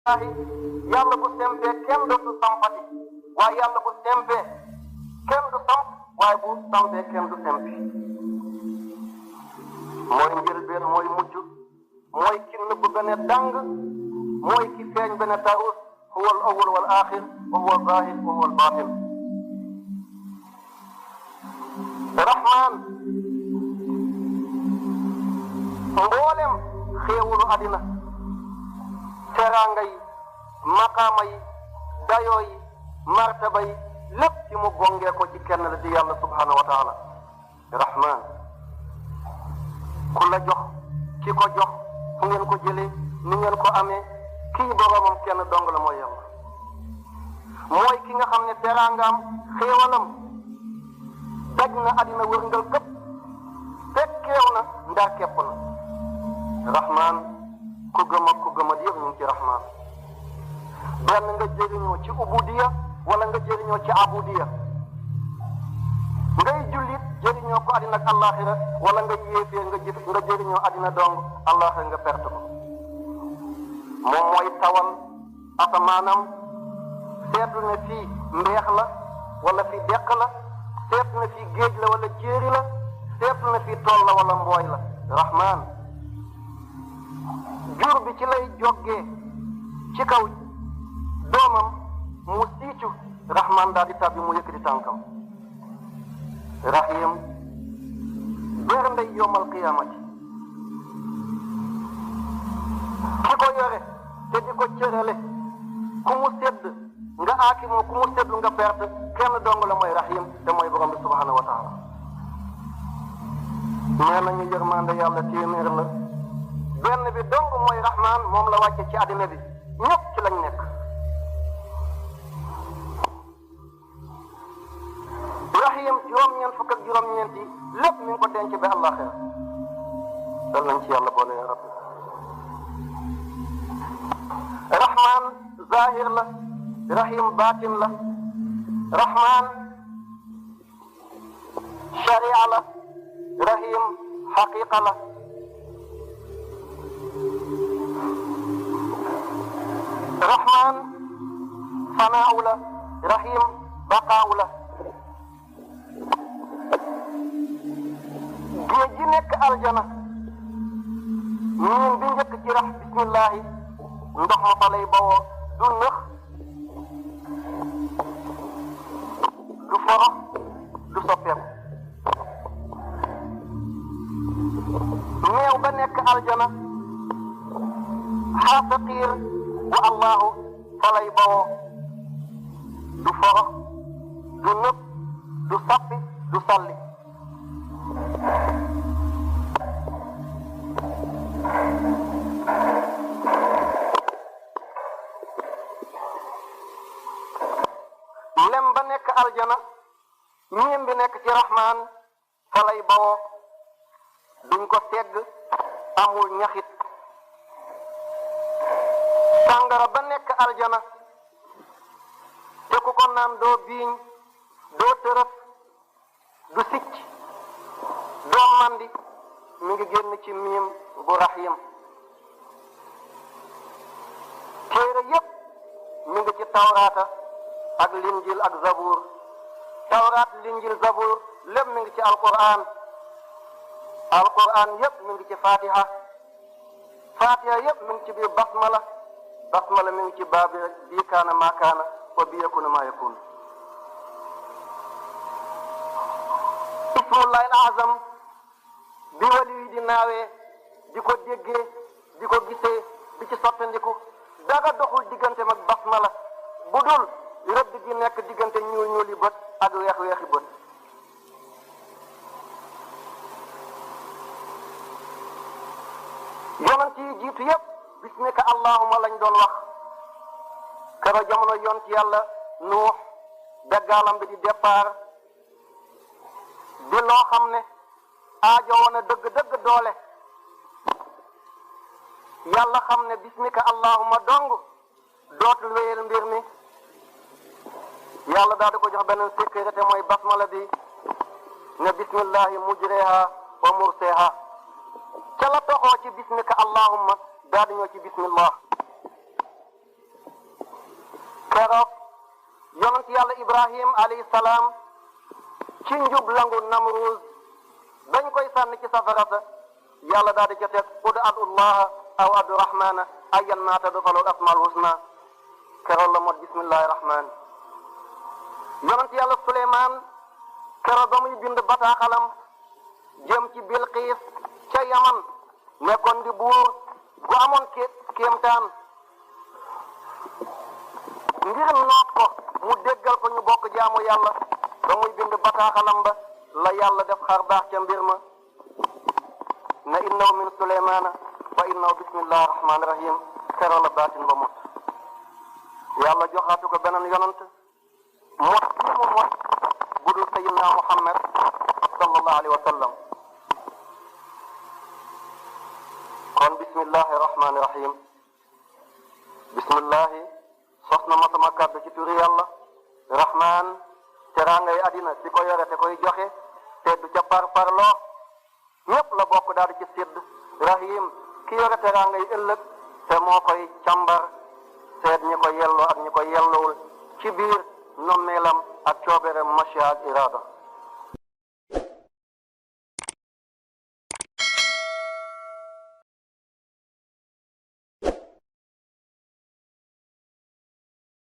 yàlla bu sempee kenn dootu sampati waaye yàlla bu sempee kenn du samp waaye bu sampee kenn du sempi mooy njëlbeen mooy mujj mooy ki nëbb gën a dàng mooy ki feeñ gën a tarus huwa al awwal wal axir wa huwa al zahir wa huwa al batin rahman mboolem xéewulu àddina teraanga yi maqaama yi dayoo yi martaba yi lépp ci mu gongee ko ci kenn la di yàlla subhanahu wa taala rahman ku la jox ki ko jox fu ngeen ko jëlee ni ngeen ko amee kii boromam kenn dong la mooy yàlla mooy ki nga xam ne teraangaam xéewalam daj na àddina wërngal këpp fekkeew na ndar kepp na rahman ku gëm ak ku gëmat yëpp ñu ngi ci rahman benn nga jëriñoo ci ubudiya wala nga jëriñoo ci abudiya ngay jullit jëriñoo ko àddina ak àllaaxira wala nga yéefee nga jëriñoo àddina dong àllaaxira nga perte ko moom mooy tawal asamaanam seetlu ne fii mbeex la wala fii deq la seetlu ne fii géej la wala jéeri la seetlu ne fii tool la wala mbooy la rahman jur bi ci lay jógee ci kaw doomam mu siicu rahman daal di tàbbi mu yëkkati tànkam rahim bernday yowmal qiyamati ki ko yore te di ko cërale ku mu sedd nga aakimoo ku mu seddu nga perte kenn dong la mooy rahim te mooy borom bi subhanahu wa taala nee nañu yërmande yàlla téeméer la benn bi dong mooy rahman moom la wàcce ci àddina bi ñëpp ci lañ nekk rahim juróom-ñeent fukk ak juróom-ñeent yi lépp mi ngi ko denc ba àllaaxira dal nañ ci yàlla boole ya rabbi rahman zahir la rahim batin la rahman sharia la rahim haqiqa la rahman fanaaw la rahim baqaaw la géej gi nekk aljana ñun bi njëkk ci rax bismillahi ndox ma fa lay bawoo du nëx du forox du soppeeku meew ba nekk aljana xaasaqiir wa allahu fa lay bawoo du forox du nëb du sappi du salli lem ba nekk aljana ñeem bi nekk ci rahman fa lay bawoo duñ ko segg amul ñaxit sàngara ba nekk aljana te ku ko naan doo biiñ doo tërëf du sicc doo mandi mi ngi génn ci miim bu rahim téere yépp mi ngi ci tawraata ak linjil ak zabur tawraat linjil zabur lépp mi ngi ci alquran alquran yépp mi ngi ci fatiha fatiha yépp mi ngi ci biir basmala basmala mi ngi ci baabi bii kaana maa kaana wa bi yakuna maa yakun ismullahi al azam bi wali yi di naawee di ko déggee di ko gisee di ci sottandiku daga doxul digganteem ak basmala bu dul rëdd gi nekk diggante ñuul ñuuli bët ak weex weexi bët yonent yi jiitu yépp bismika allahuma lañ doon wax kero jamono yonent yàlla nuux daggaalam bi di départ di loo xam ne aajo woon a dëgg-dëgg doole yàlla xam ne bismika allahuma dong dootul wéyal mbir mi yàlla daal di ko jox beneen sécurité mooy basmala bi ne bismillahi mujreha wa murseha ca la toxoo ci bismika allahumma daal di ñëw ci bismillah keroog yonent yàlla Ibrahim alayhi salaam ci njublangu Namruuz dañ koy sànni ci safara sa yàlla daal di ca teg ud'ullaha aw ad'u rahmana ayyan ma tad'u asmaul husna keroog la mot bismillahi rahman yonent yàlla Suleymaan keroog ba muy bind bataaxalam jëm ci Bilqiis ca Yaman nekkoon di buur gu amoon kéemtaan ngir noot ko mu déggal ko ñu bokk jaamu yàlla ba muy bind bataaxalam ba la yàlla def xar baax ca mbir ma ne innahu min Suleymaana wa innahu bismillahi rahmaani rahim keroog la baatin ba mot yàlla joxaatu ko beneen yonant mot bi mu mot budul sayyidina Muhammad sallallahu alayhi wa sallam kon bismillahi rahmaani rahim bismillahi sos na ma sama kàddu ci turi yàlla rahman teraangay àddina si ko yore te koy joxe te du ca parloo ñépp la bokk daal di ci sédd rahim ki yore teraangay ëllëg te moo koy càmbar seet ñi ko yelloo ak ñi ko yellowul ci biir nommeelam ak coobereem mashi'a ak irada